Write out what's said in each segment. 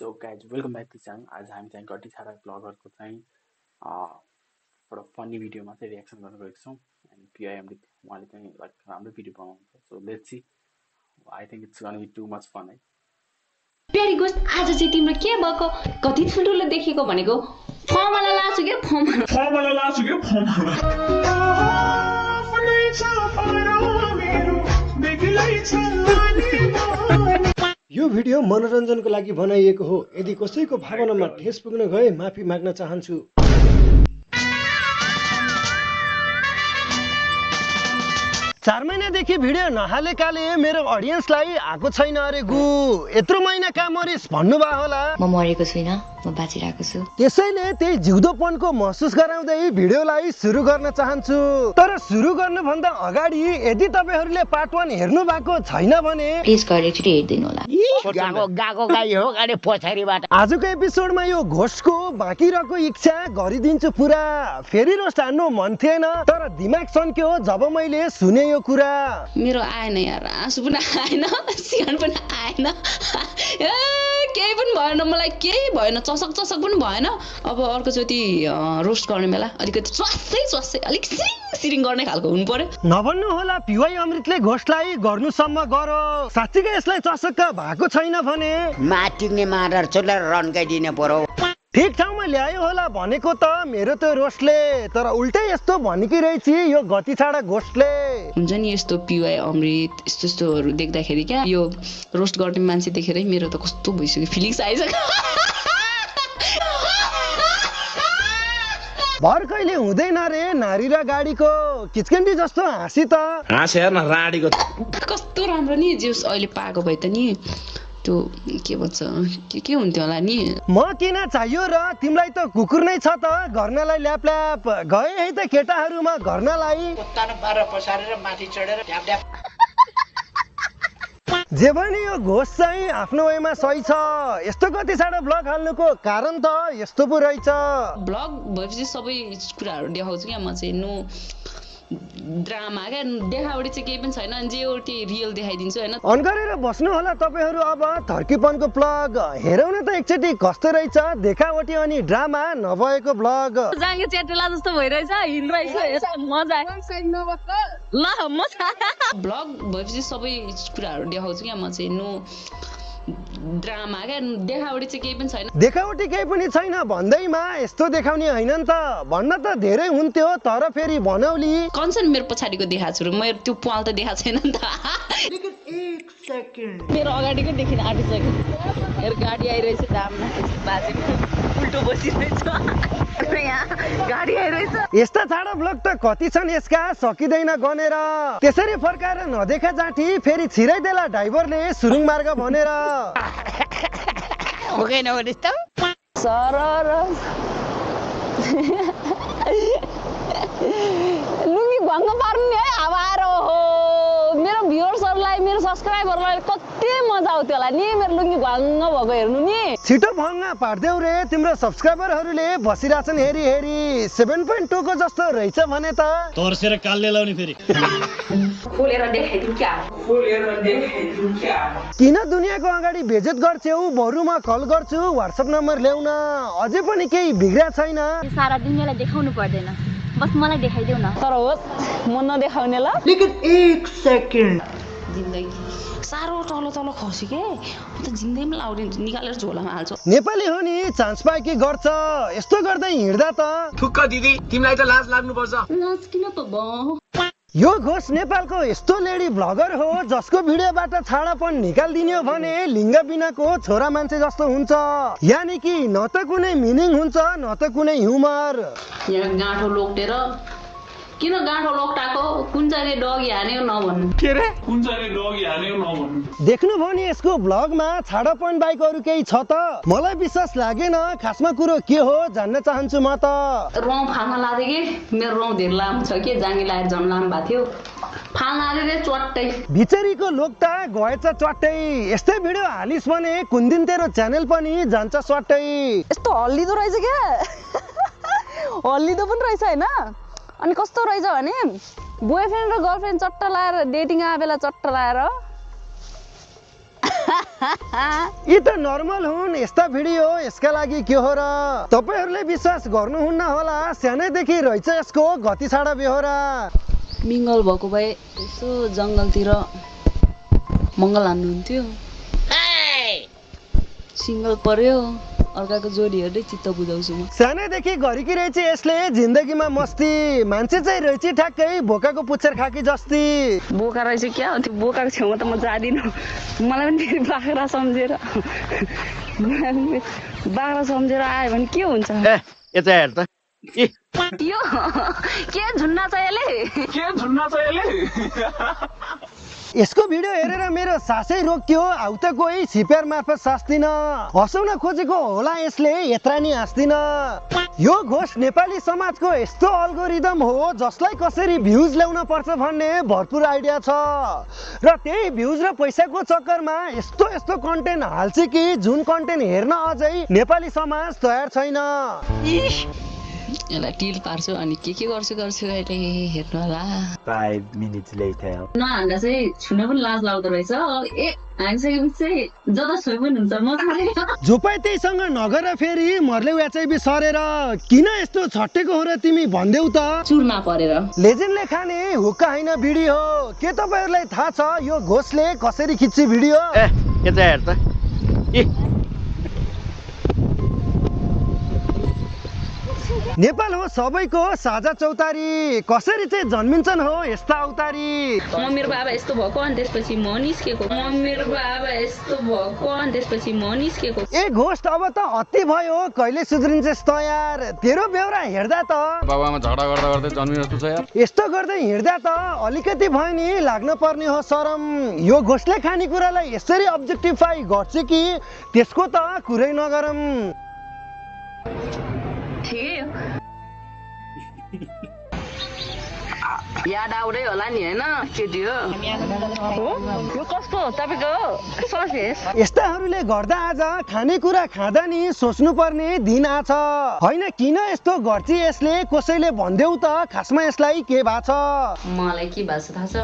So guys welcome back to channel. आज हामी चाहिँ गट्टी छाडा ब्लगरको चाहिँ एउटा फनी भिडियोमा चाहिँ रियाक्सन गर्न गएको छौँ। एन्ड पिआइएमले उहाँले चाहिँ लाइक राम्रो भिडियो बनाउनुहुन्छ। So let's see, I think it's gonna be too much fun है। प्यारी गोस्ट आज चाहिँ तिम्रो के भएको? कति ठुल्ठुलो देखेको भनेको फर्मला लाछु के यो भिडियो मनोरञ्जनको लागि बनाइएको हो। यदि कसैको भावनामा ठेस पुग्न गए माफी माग्न चाहन्छु। 4 महिनादेखि भिडियो नहालेकाले मेरो अडियन्सलाई आएको छैन अरे गु। यत्रो महिना काम गरिस् भन्नुभयो होला। म मरेको छैन, म बाँचिरहेको छु। त्यसैले त्यही जिउँदोपनको महसुस गराउँदै भिडियोलाई सुरु गर्न चाहन्छु। तर सुरु गर्नुभन्दा अगाडि यदि तपाईहरुले पार्ट 1 हेर्नु भएको छैन भने प्लिज गएर एकचोटि हेर्दिनु होला। गाको गाई हो गाडी पछाडीबाट। आजको एपिसोडमा यो घोस्टको बाँकी रहेको इच्छा गरिदिन्छु पुरा। फेरि रोस्ट हान्नु मन थिएन तर दिमाग सन्क्यो जब मैले सुने यो कुरा। मेरो आएन यार, आँसु पनि आएन, सिगान पनि आएन, केही पनि भएन, मलाई केही भएन, चसक पनि भएन। अब अर्कोचोटि रोस्ट गर्ने बेला अलिकति स्वास्सै अलिक सिरिङ गर्ने खालको हुनु पर्यो। नभन्नु होला पिवाई अमृतले घोस्टलाई गर्नुसम्म गरो। साँच्चीकै यसलाई चसक्क भएको छैन भने माटिने मारेर चोला रन्काइदिने पर्यो। ठिक ठाउँमा ल्यायो होला भनेको त मेरो त रोस्टले, तर उल्टै यस्तो भनेकी रहेछ यो गति छाडा घोस्टले। हुन्छ नि यस्तो पिवाई अमृत यस्तोहरू देख्दाखेरि क्या यो रोस्ट गर्ने मान्छे देखेरै मेरो त कस्तो भइसक्यो, फिलिङ्स आइसक्यो। भर कहिले हुँदैन रे नारी र गाडीको किचकन्डी जस्तो हाँसी त हाँस हेर्न राडीको कस्तो राम्रो नि जिउस अहिले पाएको भए त नि त्यो के भन्छ के हुन्थ्यो होला नि। म किन चाहियो र तिमीलाई त कुकुर नै छ त गर्नलाई ल्याप ल्याप गए है त केटाहरूमा गर्नलाई कुत्तानो पारेर पसारेर माथि चढेर ढ्याप ढ्याप। जे पनि यो घोस्ट चाहिँ आफ्नो वेमा सही छ। यस्तो कति सारा ब्लग हाल्नुको कारण त यस्तो पो रहेछ। ब्लग भएपछि सबै कुराहरू देखाउँछु क्या म चाहिँ। नो ड्रामा क्या, देखावटी चाहिँ केही पनि छैन, जे एउटै रियल देखाइदिन्छु होइन। अन गरेर बस्नु होला तपाईहरू। अब थर्कीपनको ब्लग हेरौँ न त एकचोटि कस्तो रहेछ देखावटी अनि ड्रामा नभएको ब्लग। जाँगे चेटेला जस्तो भइरहेछ, हिँड्रहेछ, मजा ल म ब्लग भएपछि सबै कुराहरू देखाउँछु क्या म चाहिँ। नो ड्रामा क्या, देखावटी चाहिँ केही पनि छैन। देखावटी केही पनि छैन भन्दैमा यस्तो देखाउने होइन नि त। भन्न त धेरै हुन्थ्यो तर फेरि बनौली कन्सर्न मेरो पछाडिको देखाएको छु र मेरो त्यो पाल त देखाएको छैन नि त। मेरो अगाडिको देखिन आँटिसक्यो। मेरो गाडी आइरहेछ, दाममा बाजेको उल्टो बसिरहेछ, गाडी आइरहेछ। यस्ता छाडा ब्लग त कति छन् यसका सकिँदैन गनेर। त्यसरी फर्काएर नदेखा जाठी फेरि छिराइदेला ड्राइभरले सुरुङ मार्ग भनेर। ओके नभनिस् त सरर लुङ्गी भङ्ग पार्नु नि है। अब आएर हो मेरो भ्युअर्सहरूलाई मेरो सब्सक्राइबरलाई कति मजा आउँथ्यो होला नि मेरो लुङ्गी भङ्ग भएको हेर्नु नि। छिटो भङ्ग पार्देऊ रे, तिम्रो सब्सक्राइबरहरूले बसिरहेछन् हेरी हेरी। 7.2 को जस्तो रहेछ भने त तर्सेर कालले लाउने फेरि खोलेर देखाइदिउँ क्या। किन दुनियाँको अगाडि बेइज्जत गर्छौ? बरु म कल गर्छु, व्हाट्सएप नम्बर ल्याउन। अझै पनि केही बिग्रिया छैन। सारा दुनियाँलाई देखाउनु पर्दैन, बस मलाई देखाइदेऊ न। तर होस् म नदेखाउने ल। एक सेकेन्ड जिन्दगी साह्रो तल खस्यो के, अन्त जिन्दगीमा लाउने निकालेर झोलामा हाल्छु। नेपाली हो नि चान्स पाए के गर्छ, यस्तो गर्दै हिँड्दा त थुक्क दिदी तिमीलाई त लाज लाग्नुपर्छ। लाज किन त ब यो घोष नेपालको यस्तो लेडी ब्लगर हो जसको भिडियोबाट छाडापन निकालिदिने भने लिङ्ग बिनाको छोरा मान्छे जस्तो हुन्छ। यानि कि न त कुनै मिनिङ हुन्छ न त कुनै ह्युमर। यहाँ गाँठो लोक्टेर किन गाँठो लोक्टाको कुन चाहिँ डगी हान्यो नभन्नु। के रे कुन चाहिँ डगी हान्यो नभन्नु। देख्नुभयो नि यसको ब्लगमा छाडापन बाइक अरू केही छ त? मलाई विश्वास लागेन। खासमा कुरो के हो जान्न चाहन्छु म त। रौँ फाल्न लाँदै कि मेरो रौँ धेरै लामो छ कि जाँगी लगाएर झन् लामो भएको थियो, फाल्न आले रे चट्टै। बिचरीको लोकता गएछ चट्टै। यस्तै भिडियो हालिस् भने कुन दिन तेरो च्यानल पनि जान्छ स्वाट्टै। यस्तो हल्लिदो रहेछ क्या, हल्लिदो पनि रहेछ होइन। अनि कस्तो रहेछ भने बोयफ्रेन्ड र गर्लफ्रेन्ड चट्ट लाएर डेटिङ आए बेला चट्ट लाएर यी त नर्मल हुन्, यस्ता भिडियो यसका लागि के हो र? तपाईहरुले विश्वास गर्नुहुन्न होला, सानैदेखि रहेछ यसको गति छाडा बेहोरा। मिङ्गल भएको भए यसो जङ्गलतिर मङ्गल हान्नुहुन्थ्यो। सिङ्गल पर्यो अर्काको जोडी हेर्दै चित्त बुझाउँछु म। सानैदेखि गरेकी रहेछ यसले जिन्दगीमा मस्ती, मान्छे चाहिँ रहेछ ठ्याक्कै बोकाको पुच्छर खाकी जस्ती। बोका रहेछ क्या हो, त्यो बोकाको छेउमा त म जाँदिनँ। मलाई पनि फेरि बाख्रा सम्झेर आयो भने के हुन्छ? यता हेर त। यो के झुन्ना छ यसले? यसको भिडियो हेरेर मेरो सासै रोकियो, आउ त कोही सिपिआर मार्फत सास्दिन। हँसाउन खोजेको होला यसले, यत्रा नि हाँस्दिन। यो घोष नेपाली समाजको यस्तो अल्गोरिदम हो जसलाई कसरी भ्युज ल्याउन पर्छ भन्ने भरपुर आइडिया छ, र त्यही भ्युज र पैसाको चक्करमा यस्तो कन्टेन्ट हाल्छ कि जुन कन्टेन्ट हेर्न अझै नेपाली समाज तयार छैन। यसलाई टिल पार्छु अनि के गर्छु अहिले हेर्नु होला। 5 minutes later. नहाँदा चाहिँ छुन पनि लाज लाग्दो रहेछ। हालिसकेपछि चाहिँ जता छोइ पनि हुन्छ म जो पाए त्यहीसँग नगर फेरि मर्ले एचआइभी सरेर। किन यस्तो छट्टेको हो र तिमी भन्देऊ त? चुरमा परेर। लेजेन्डले खाने हुक्का हैन बिडी हो। के तपाईहरुलाई थाहा छ यो घोषले कसरी खिच्छ भिडियो? यता हेर त। नेपाल हो सबैको साझा चौतारी, कसरी चाहिँ जन्मिन्छन् हो यस्ता अवतारी। मेरो बाबा यस्तो भएको अनि त्यसपछि म निस्केको। ए घोस्ट अब त अति भयो, कहिले सुध्रिन्छस् त यार? तेरो बेहोरा हेर्दा त बाबामा झगडा गर्दै जन्मिनु जस्तो छ यार। यस्तो गर्दै हिँड्दा त अलिकति भयो नि लाग्न पर्ने हो शरम। यो घोषले खानेकुरालाई यसरी अब्जेक्टिफाई गर्छ कि त्यसको त कुरै नगरम। याद आउँदै होला नि हैन केटी हो। यो कस्तो हो तपाईको ससेस? यस्ताहरूले गर्दा आज खानेकुरा खाँदा नि सोच्नु पर्ने दिन आछ। हैन किन यस्तो गर्छ यसले? कसैले भन्देऊ त खासमा यसलाई के भएको छ? मलाई के भएको छ थाहा छ?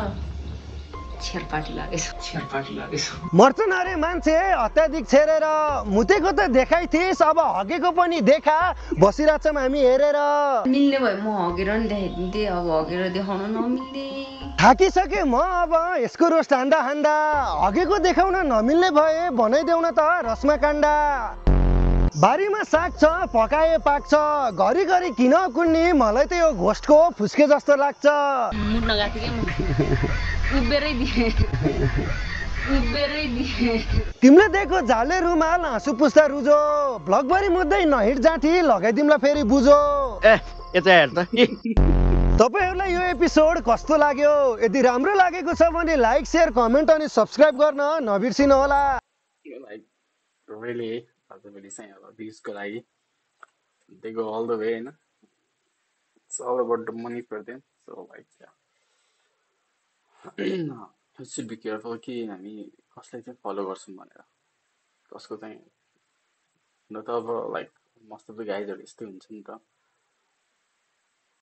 छेरपाटी लागेछ। मर्छन् अरे मान्छे अत्याधिक छेरेर। मुतेको त देखाइ थिइस्, अब हगेको पनि देखा। बसिरहेछौँ हामी हेरेर। मिल्ने भयो म हगेर नि देखाइदिन्थे, अब हगेर देखाउन नमिल्ने। थाकिसके म अब यसको रोस्ट हान्दा हगेको देखाउन नमिल्ने भए बनाइदेउन त रसमा काण्डा। बारीमा साग छ पकाए पाक्छ, घरिघरि किन कुन्नी? मलाई त यो घोस्टको फुस्के जस्तो लाग्छ। मुट्न गएको थिएँ उभिएरै दिए। तिमीले दिएको झाले रुमाल आँसु पुस्दा रुजो, ब्लगभरि मुद्दै नहिट जाँठी लगाइदिउँला फेरि बुझो। यता हेर त। तपाईहरुलाई यो एपिसोड कस्तो लाग्यो? यदि राम्रो लागेको छ भने लाइक शेयर कमेन्ट अनि सब्स्क्राइब गर्न नबिर्सिनु होला। really really saying about views को लागि they go all the way हैन. It's all about the money for them, so like yeah. We should be careful कि हामी कसलाई चाहिँ फलो गर्छौं भनेर। कसको चाहिँ न त अब लाइक मोस्ट अफ द गाइजहरु यस्तै हुन्छ नि त।